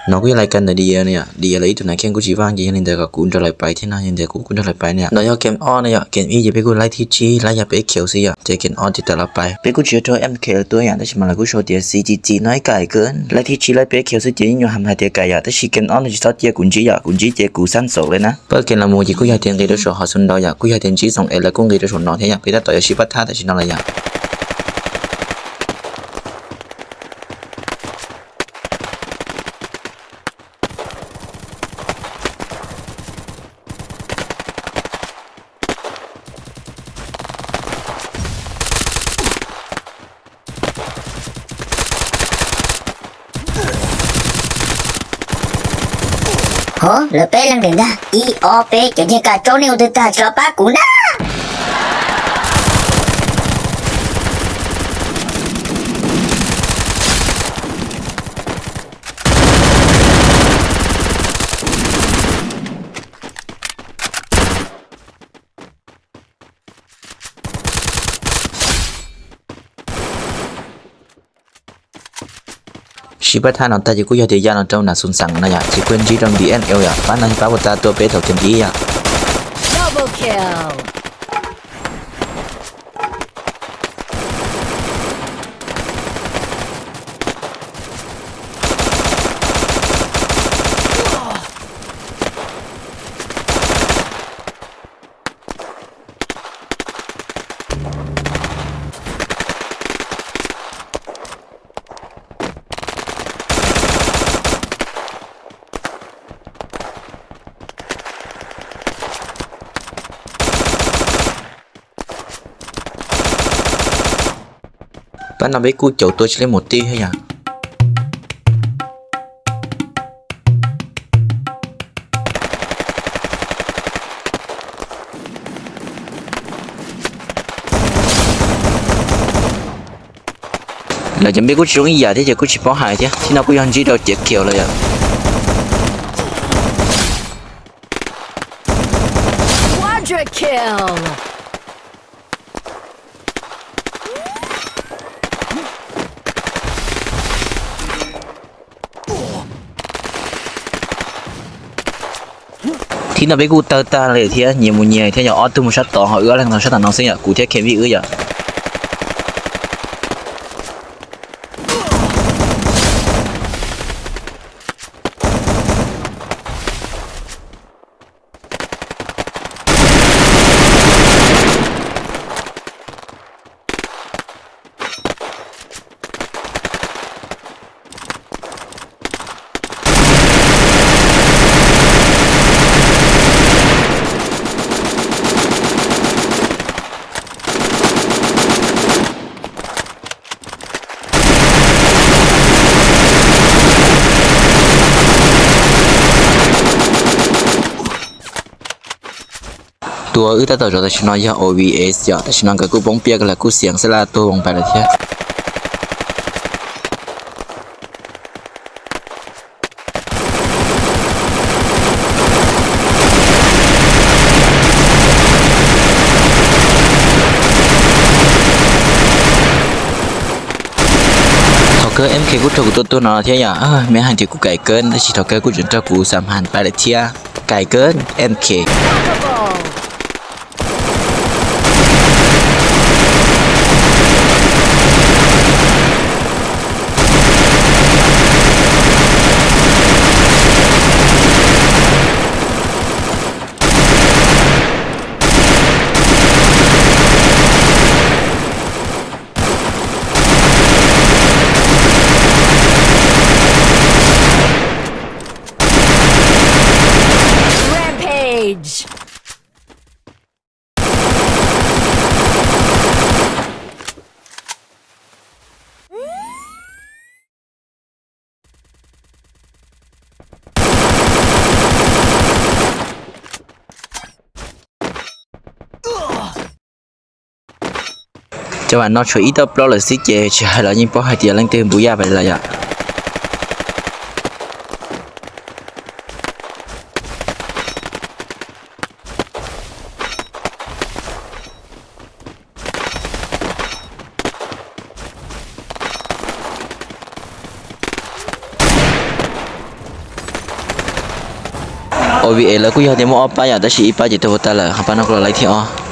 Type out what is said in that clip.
No kuj yog lais kas ntawm Dias no yom, Dias los ib tug nas kheej kuj tsis vaj ces yog li ntawd kom kuv nrog lawv pais thiab no, yog li ntawd kuv kuj nrog lawv pais na yom. No yog game ob no yom, game ib ces peb kuj laib thib tsib laib yog peb kill xwb yom, ces game ob ces tawm los pais. Peb kuj tsis yog rau M K lawv tua yom, tab sis mas lawv kuj sau tias C G G no ib kaim kawg, laib thib tsib laib peb kill xwb ces yeej nyuam hais tias kaim yom, tab sis game ob no tsis txhob cia kuv ntsib yom, kuv ntsib ces kuv xab ntxaum li na. Pab game los mus ces kuj yog tias nqis rau saum hov xu nraud yom, kuj yog tias ntsib xoom es lawv kuj nqis rau saum no thiab yom, peb tab tom yuav sib pab thab tam sim no lawm yom. Hov, lawv peb leej lawm ntag, ib ob peb, cov nyiag kas tsob nej ua twg tag tsis los pab kuv na. Sib pab thab no tag ces kuj yog tias ya no rau nas xus xeem no yom, ces kuj ntsib rau B N L yom, pab no pab puas tau tua peb thaum game ib yom. Pab no peb kuj caum tua tsis li mus tij thiab yom. Lawv cov npe kuj tsis zoo ib yam thiab ces kuj tsis paub hais thiab, thib no kuj yog ntsib rau cev kiaus lawm yom. Thib no peb kuj tawg tag li thiab, nyias mus nyias thiab yom, ob tug mus sab tod ho wb ob leeg sab tom no xwb yom, kuv thiab Kevin wb yom. Tus uas wb tab tom zov tam sim no yog O V S yom, tam sim no nkawd kuj poob piaj lawm, kuj xiam xab laj tuag voos pais lawm thiab. Thaum kawg M K kuj raug kuv tua tuag no thiab yom, me hais tias kuv kaim kawg tab sis thaum kawg kuj tseem raug kuv xam has pais lawm thiab. Kaim kawg M K. Cov vam no tshuav ib toj plaub lawm xwb ces tsis hais los yeej paub hais tias leej twg npu yaj pais lawm yom. O V A lawv kuj yog tias muaj ob pab yom, tab sis ib pab ces tuag puas tag lawm, ho pab no kuj los laib thiab os.